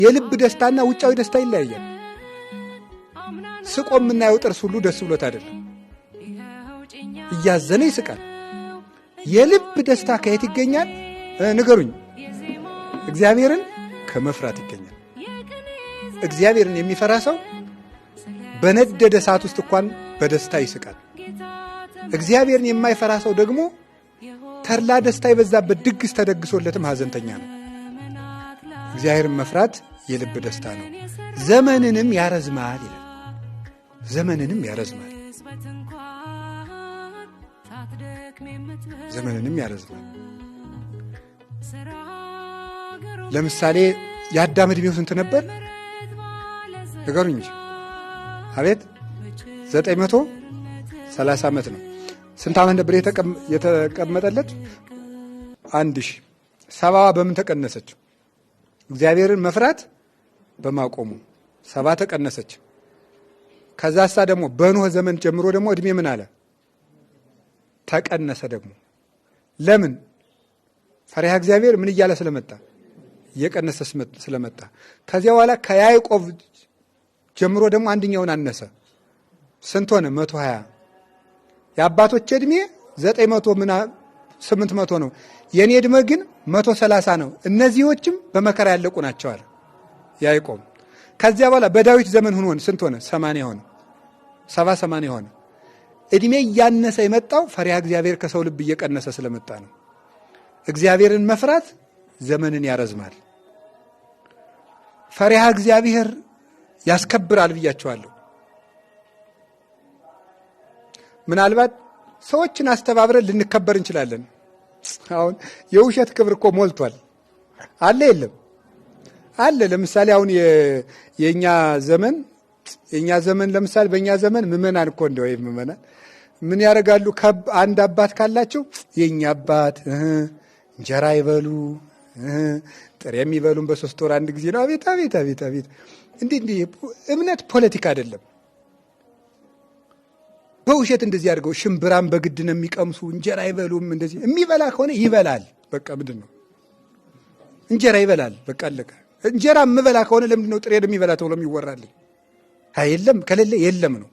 የልብ ደስታና ውጫዊ ደስታ ይለያያል። ስቆ የምናየው ጥርስ ሁሉ ደስ ብሎት አይደለም፣ እያዘነ ይስቃል። የልብ ደስታ ከየት ይገኛል? ንገሩኝ። እግዚአብሔርን ከመፍራት ይገኛል። እግዚአብሔርን የሚፈራ ሰው በነደደ እሳት ውስጥ እንኳን በደስታ ይስቃል። እግዚአብሔርን የማይፈራ ሰው ደግሞ ተድላ ደስታ የበዛበት ድግስ ተደግሶለትም ሐዘንተኛ ነው። እግዚአብሔርን መፍራት የልብ ደስታ ነው፣ ዘመንንም ያረዝማል ይላል። ዘመንንም ያረዝማል፣ ዘመንንም ያረዝማል። ለምሳሌ የአዳም ዕድሜው ስንት ነበር? ንገሩኝ እንጂ። አቤት 930 ዓመት ነው። ስንት ዓመት ነበር የተቀመጠለት? 1000። ሰባዋ በምን ተቀነሰች? እግዚአብሔርን መፍራት በማቆሙ 70 ተቀነሰች። ከዛሳ ደግሞ በኖህ ዘመን ጀምሮ ደግሞ እድሜ ምን አለ? ተቀነሰ ደግሞ። ለምን? ፈሪሃ እግዚአብሔር ምን እያለ ስለመጣ፣ እየቀነሰ ስለመጣ። ከዚያ በኋላ ከያዕቆብ ጀምሮ ደግሞ አንደኛውን አነሰ። ስንት ሆነ? 120። የአባቶች ዕድሜ 900 ምና 800 ነው። የኔ ዕድሜ ግን 130 ነው። እነዚዎችም በመከራ ያለቁ ናቸው አለ ያዕቆብ። ከዚያ በኋላ በዳዊት ዘመን ሆኖ ስንት ሆነ? 80 ሆነ። 70 80 ሆነ። እድሜ እያነሰ የመጣው ፈሪሃ እግዚአብሔር ከሰው ልብ እየቀነሰ ስለመጣ ነው። እግዚአብሔርን መፍራት ዘመንን ያረዝማል። ፈሪሃ እግዚአብሔር ያስከብራል ብያቸዋለሁ። ምናልባት ሰዎችን አስተባብረን ልንከበር እንችላለን። አሁን የውሸት ክብር እኮ ሞልቷል። አለ የለም? አለ። ለምሳሌ አሁን የኛ ዘመን የኛ ዘመን ለምሳሌ በእኛ ዘመን ምዕመናን እኮ እንደው ወይ ምዕመናን ምን ያደርጋሉ? አንድ አባት ካላቸው የኛ አባት እንጀራ ይበሉ ጥሬ የሚበሉን በ3 ወር አንድ ጊዜ ነው። አቤት አቤት አቤት አቤት! እንዲህ እንዲህ እምነት ፖለቲካ አይደለም። በውሸት እንደዚህ አድርገው ሽምብራም በግድ ነው የሚቀምሱ፣ እንጀራ አይበሉም። እንደዚህ የሚበላ ከሆነ ይበላል። በቃ ምንድን ነው እንጀራ ይበላል። በቃ አለቀ። እንጀራ የምበላ ከሆነ ለምንድን ነው ጥሬ የሚበላ ተብሎ የሚወራልኝ? አይ የለም፣ ከሌለ የለም ነው።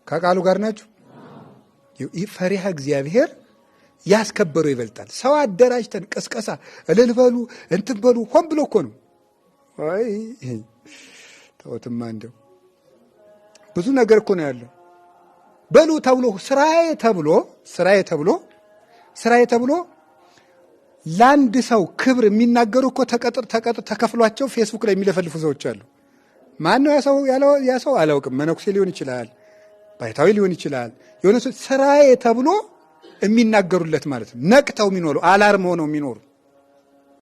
ከቃሉ ጋር ናችሁ። ፈሪሃ እግዚአብሔር ያስከበረው ይበልጣል። ሰው አደራጅተን ቅስቀሳ እልል በሉ እንትን በሉ ሆን ብሎ እኮ ነው። አይ ተውትማ፣ እንደው ብዙ ነገር እኮ ነው ያለው። በሉ ተብሎ ስራዬ ተብሎ ስራዬ ተብሎ ስራዬ ተብሎ ለአንድ ሰው ክብር የሚናገሩ እኮ ተቀጥር ተቀጥር ተከፍሏቸው ፌስቡክ ላይ የሚለፈልፉ ሰዎች አሉ። ማን ነው ያ ሰው? ያ ሰው አላውቅም። መነኩሴ ሊሆን ይችላል፣ ባይታዊ ሊሆን ይችላል። የሆነ ሰው ስራዬ ተብሎ የሚናገሩለት ማለት ነው። ነቅተው የሚኖሩ alarm ሆነው የሚኖሩ